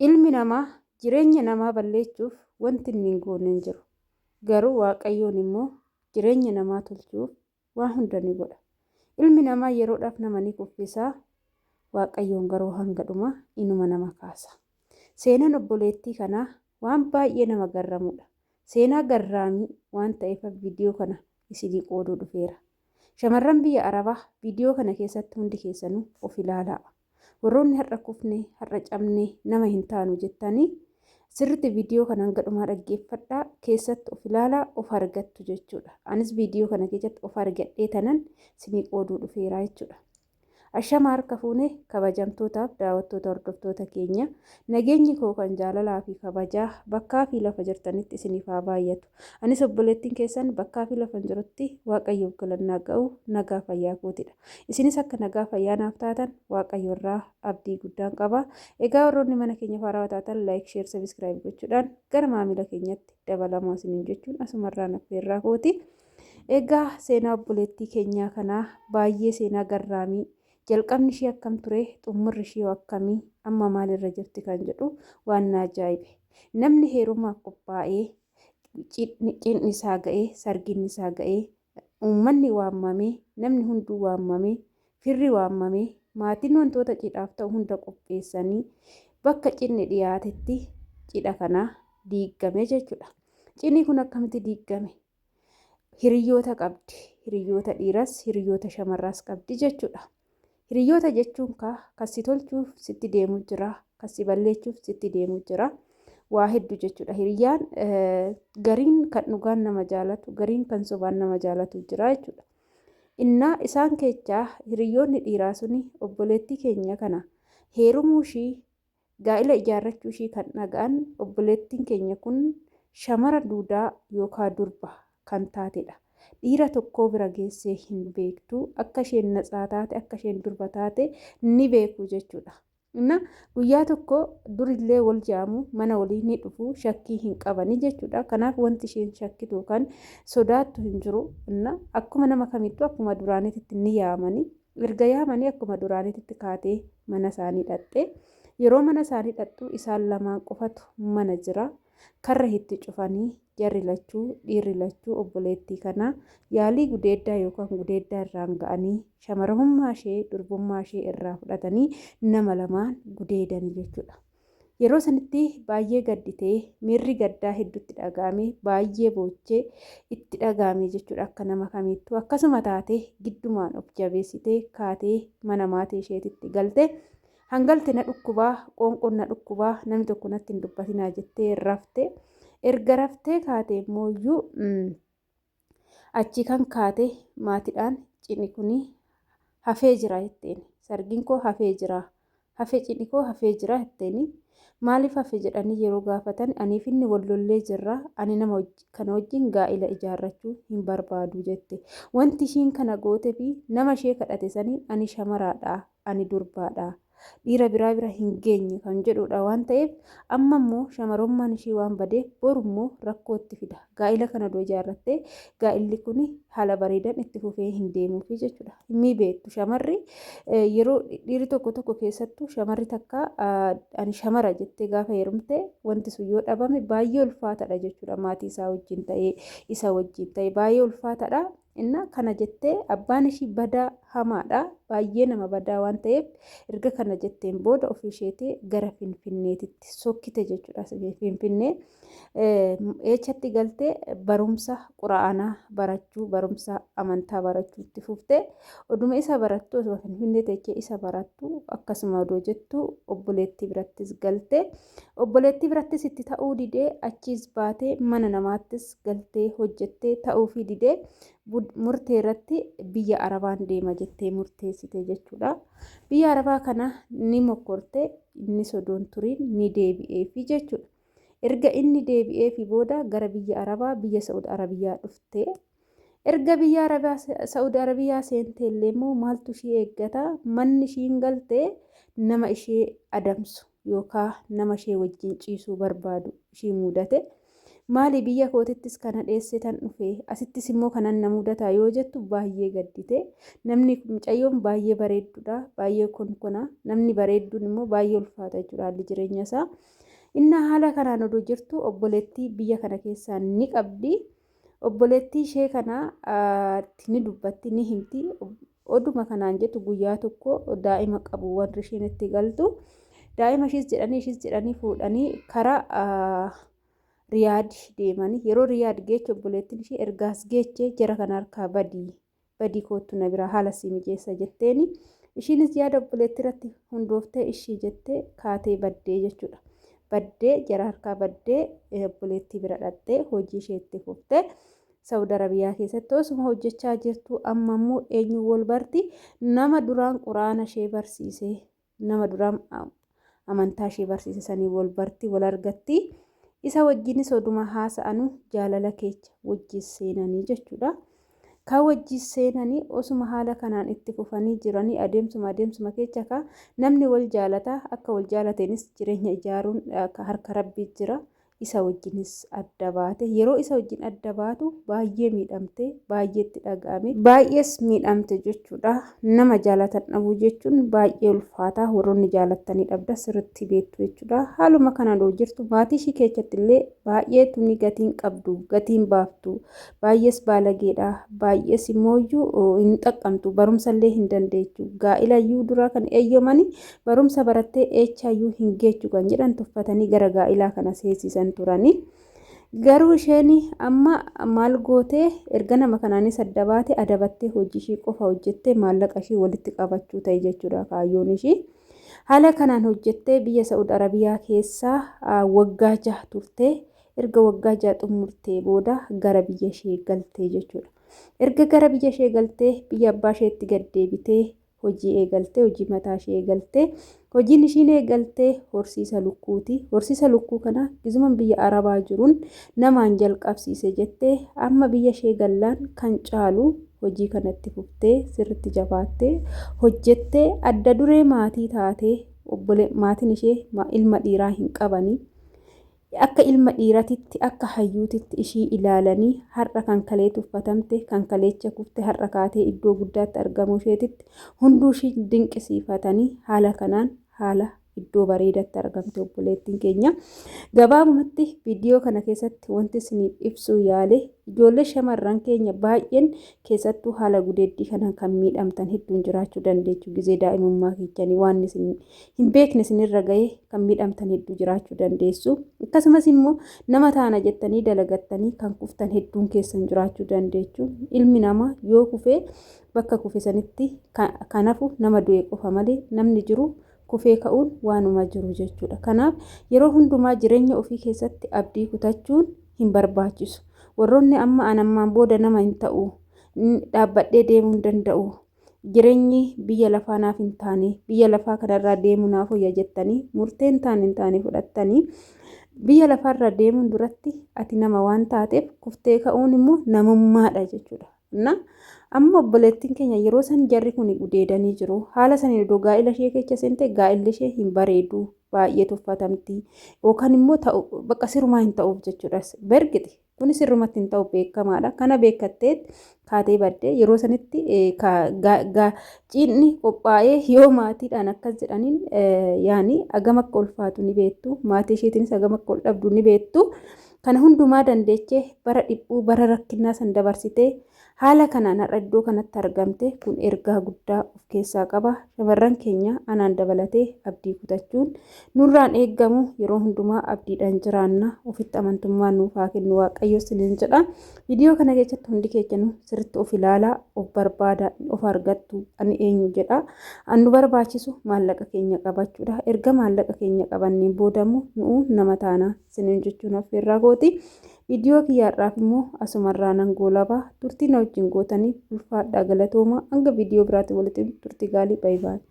Ilmi namaa jireenya namaa balleechuuf wanti inni hin goone hin jiru. Garuu Waaqayyoon immoo jireenya namaa tolchuuf waa hunda ni godha. Ilmi namaa yeroodhaaf nama ni kuffisa, Waaqayyoon garuu hanga dhumaa inuma nama kaasa. Seenaan obboleettii kanaa waan baay'ee nama garramudha. Seenaa garraamii waan ta'eefan viidiyoo kana isinii qooduu dhufeera. Shamarran biyya Arabaa viidiyoo kana keessatti hundi keessanuu of ilaalaa. Warroonni har'a kufne, har'a cabne, nama hin taanu jettanii sirriitti viidiyoo kana hanga dhumaa dhaggeeffadhaa keessatti of ilaalaa of argattu jechuudha. Anis viidiyoo kana keessatti of argadhee tanan isinii qooduu dhufeera jechuudha. Ashama harka fuune kabajamtootaaf daawattoota hordoftoota keenya nageenyi koo kan jaalalaa fi kabajaa bakkaa fi lafa jirtanitti isiniif haa baay'atu. Anis obboleettiin keessan bakkaa fi lafa jirutti Waaqayyoof galannaa ga'u nagaa fayyaa kootidha. Isinis akka nagaa fayyaa naaf taatan Waaqayyo irraa abdii guddaan qaba. Egaa warroonni mana keenya haarawaa taatan like, share, subscribe gochuudhaan gara maamila keenyatti dabalamaa isiniin jechuun asumarraan affeerraa kooti. Egaa seenaa obboleettii keenyaa kanaa baay'ee seenaa garraamii jalqabni ishee akkam ture xummurri ishee hoo akkamii amma maalirra jirti kan jedhu waan na ajaa'ibe. Namni heerumaaf qophaa'ee cidhni isaa ga'ee sarginni isaa ga'ee uummanni waammamee namni hunduu waammamee firri waammamee maatiin wantoota cidhaaf ta'u hunda qopheessanii bakka cidhni dhiyaatetti cidha kana diiggame jechuudha. Cidhni kun akkamitti diiggame? Hiriyyoota qabdi. Hiriyyoota dhiiras, hiriyyoota shamarraas qabdi jechuudha. Hiriyyoota jechuun kaa kan si tolchuuf sitti deemu jira, kan si balleechuuf sitti deemu jira. Waa hedduu jechuudha. Hiriyyaan gariin kan dhugaan nama jaalatu, gariin kan sobaan nama jaalatu jira jechuudha. Innaa isaan keechaa hiriyyoonni dhiiraa suni obboleettii keenya kana heerumuu ishii Gaa'ila ijaarrachuu ishii kan dhaga'an obboleettiin keenya kun shamara duudaa yookaa durba kan taatedha. Dhiira tokkoo bira geessee hin beektu. Akka isheen natsaa taate, akka isheen durba taate ni beeku jechuudha. Inna guyyaa tokko durillee wal jaamu mana walii ni dhufu shakkii hin qabani jechuudha. Kanaaf wanti isheen shakkitu yookaan sodaattu hin jiru. Inna akkuma nama kamittuu akkuma duraaniitti ni yaamani. Erga yaamanii akkuma duraaniitti kaatee mana isaanii dhaqxe. Yeroo mana isaanii dhaqxu isaan lamaan qofatu mana jira. Karra itti cufanii jarri lachuu dhiirri lachuu obboleettii kana yaalii gudeeddaa yookaan gudeeddaa irraan ga'anii shamarrummaa ishee durbummaa ishee irraa fudhatanii nama lamaan gudeedanii jechuudha. Yeroo sanitti baay'ee gadditee miirri gaddaa hedduutti dhaga'ame baay'ee boochee itti dhaga'ame jechuudha akka nama kamiittuu akkasuma taatee giddumaan of jabeessitee kaatee mana maatii isheetitti galte hangalte na dhukkubaa qoonqoon na dhukkubaa namni tokko natti hin dubbatinaa jettee rafte erga raftee kaatee immooyyuu Achii kan kaate maatidhaan cidhi kuni hafee jira jetteeni. Sargiin koo hafee jira. Hafe cidhi koo hafee jira jetteeni. Maaliif hafe jedhanii yeroo gaafatan aniif inni wal lollee jirra. Ani nama kana wajjin gaa'ila ijaarrachuu hin barbaadu jette. Wanti ishiin kana gootefi nama ishee kadhate saniin ani shamaraadha. Ani durbaadha. Dhiira biraa bira hin geenye kan jedhudha waan ta'eef amma immoo shamarummaan ishii waan badeef boru immoo rakkoo itti fida. Gaa'ila kana odoo ijaarrattee gaa'illi kun haala bareedan itti fufee hin deemuufi jechuudha. Ni beektu shamarri yeroo dhiirri tokko tokko keessattuu shamarri takka ani shamara jettee gaafa heerumte wanti sun yoo dhabame baay'ee ulfaataadha jechuudha. Maatii isaa wajjin ta'ee isa wajjin ta'ee baay'ee ulfaataadha. Inna kana jettee abbaan ishii badaa hamaadha baay'ee nama badaa waan ta'eef erga kana jetteen booda ofii isheetii gara Finfinneetitti sokkite jechuudha. Finfinnee eechatti galtee barumsa qura'aanaa barachuu barumsa amantaa barachuu itti fufte oduma isa barattu osuma Finfinnee teechee isa barattu akkasuma odoo jettu obboleettii birattis galte Obboleettii birattis itti ta'uu didee achiis baatee mana namaattis galtee hojjettee ta'uufii didee murtee irratti biyya Arabaan deema jettee murteessite jechuudha. Biyya Arabaa kana ni mokkorte inni sodoon turiin ni deebi'eefi jechuudha. Erga inni deebi'eefi booda gara biyya Arabaa biyya Sa'ud Arabiyaa dhufte. Erga biyya Arabaa Sa'ud Arabiyaa seentee illee immoo maaltu ishii eeggata? Manni ishiin galte nama ishee adamsu yookaa nama ishee wajjin ciisuu barbaadu ishii muudate. Maali biyya kootittis kana dheessetan dhufe, asittis immoo kanan na mudata yoo jettu baay'ee gaddite. Namni mucayyoon baay'ee bareeddudha, baay'ee konkona. Namni bareedduun immoo baay'ee ulfaata jechuudha haalli jireenya isaa. Innaa haala kanaan odoo jirtu obboleettii biyya kana keessaa ni qabdi. Obboleettii ishee kana ni dubbatti, ni himti. Oduma kanaan jettu guyyaa tokko daa'ima qabu warri isheen itti galtu. Daa'ima ishiis jedhanii ishiis jedhanii fuudhanii karaa Riyaad deemanii yeroo Riyaad geeche obboleettiin ishee ergaas geeche jara kana harkaa badii badii koottu na biraa haala sii mijeessa jetteeni. Ishiinis yaada obboleettii irratti hundooftee ishii jettee kaatee baddee jechuudha. Baddee jara harkaa baddee obboleettii bira dhaqxee hojii ishee itti fuftee Saudi Arabiyaa keessatti osuma hojjechaa jirtu amma immoo eenyu wal barti nama duraan quraana ishee barsiise nama duraan amantaa ishee barsiise sanii wal barti wal argatti. Isa wajjinis oduma haasa'anu jaalala keecha wajjin seenanii jechuudha. Kan wajjin seenanii osuma haala kanaan itti fufanii jiranii adeemsuma adeemsuma keessa ka namni wal jaalata akka wal jaalateenis jireenya ijaaruun harka rabbii jira. Isa wajjinis adda baate. Yeroo isa wajjin adda baatu baay'ee miidhamte, baay'ee itti dhaga'ame, baay'ees miidhamte jechuudha. Nama jaalatan dhabuu jechuun baay'ee ulfaata. Warroonni jaalattanii dhabda sirriitti beektu jechuudha. Haaluma kanaan yoo jirtu maatii ishii keessatti illee baay'ee tuni gatiin qabdu, gatiin baaftu, baay'ees baalageedha, baay'ees immooyyuu hin xaqqamtu, barumsa illee hin dandeechu. Gaa'ila iyyuu duraa kan eeyyamani Barumsa barattee eechaayyuu hin geechu kan jedhan tuffatanii gara gaa'ilaa kana seesisan turani. Garuu isheen amma maal gootee erga nama kanaanis adda baate adabattee hojii ishii qofa hojjettee maallaqa ishii walitti qabachuu ta'e jechuudha kaayyoon ishii. Haala kanaan hojjettee biyya Sa'ud Arabiyaa keessaa waggaa jaha turtee erga waggaa jaha xumurtee booda gara biyya ishee galtee jechuudha. Erga gara biyya ishee galtee biyya abbaa isheetti gad deebitee hojii eegalte, hojii mataa ishee eegalte. Hojiin ishiin eegalte horsiisa lukkuuti. Horsiisa lukkuu kana gizuman biyya Arabaa jiruun namaan jalqabsiise jette amma biyya ishee gallaan kan caalu hojii kanatti fuftee sirritti jabaattee hojjettee adda duree maatii taatee obbole maatiin ishee ilma dhiiraa hin qabanii. Akka ilma dhiiratitti, akka hayyuutitti ishii ilaalanii har'a kan kalee tuffatamte, kan kaleecha kufte har'a kaatee iddoo guddaatti argamuu isheetitti hunduu ishii dinqisiifatanii haala kanaan haala iddoo bareedatti argamte obboleettiin keenya. Gabaabumatti viidiyoo kana keessatti wanti isiniif ibsuu yaale ijoollee shamarran keenya baay'een keessattuu haala gudeeddii kanaan kan miidhamtan hedduun jiraachuu dandeechu gizee daa'imummaa keechanii waan isin hin beekne isinirra ga'ee kan miidhamtan hedduu jiraachuu dandeessu. Akkasumas immoo nama taana jettanii dalagattanii kan kuftan hedduun keessan jiraachuu dandeechu. Ilmi namaa yoo kufee bakka kufe sanitti kan hafu nama du'e qofa malee namni jiru kufee ka'uun waanuma jiru jechuudha. Kanaaf yeroo hundumaa jireenya ofii keessatti abdii kutachuun hin barbaachisu. Warroonni amma an ammaan booda nama hin ta'u, dhaabbadhee deemuu hin danda'u, jireenyi biyya lafaa naaf hin taane, biyya lafaa kanarraa deemuu naaf wayya jettanii murtee hin taane hin taane fudhattanii biyya lafaarraa deemuun duratti ati nama waan taateef kuftee ka'uun immoo namummaadha jechuudha. Na amma obboleettiin keenya yeroo san jarri kun gudeedanii jiru. Haala saniin odoo gaa'ila ishee keessa seente gaa'illi ishee hin bareedu. Baay'ee tuffatamti. Yookaan immoo ta'u bakka sirumaa hin ta'uuf jechuudha. Bergiti kuni sirrumatti hin ta'u beekamaadha. Kana beekkattee kaatee baddee yeroo sanitti ciinni qophaa'ee yoo maatiidhaan akkas jedhaniin yaani agam akka ulfaatu ni beektu. Maatii isheetiinis agam akka ol dhabdu ni beektu. Kana hundumaa dandeechee bara dhiphuu, bara rakkinnaa san dabarsitee haala kanaan har'a iddoo kanatti argamte kun ergaa guddaa of keessaa qaba. Shamarran keenya anaan dabalatee abdii kutachuun nurraan eeggamu yeroo hundumaa abdiidhaan jiraanna. Ofitti amantummaa nuuf haa kennu Waaqayyo sinin jedha. Viidiyoo kana keessatti hundi keessanuu sirriitti of ilaalaa, of barbaada, of argattu ani eenyu jedha. An nu barbaachisu maallaqa keenya qabachuudha. Erga maallaqa keenya qabanneen booda immoo nu'u nama taana. isiniin jechuun affeerraa kooti. Viidiyoo kiyya har'aaf immoo asumarraa nan goolaba. Turtii na wajjin gootaniif ulfaadhaa galatooma. Hanga viidiyoo biraatti walitti turtii gaarii baay'ee baay'ee.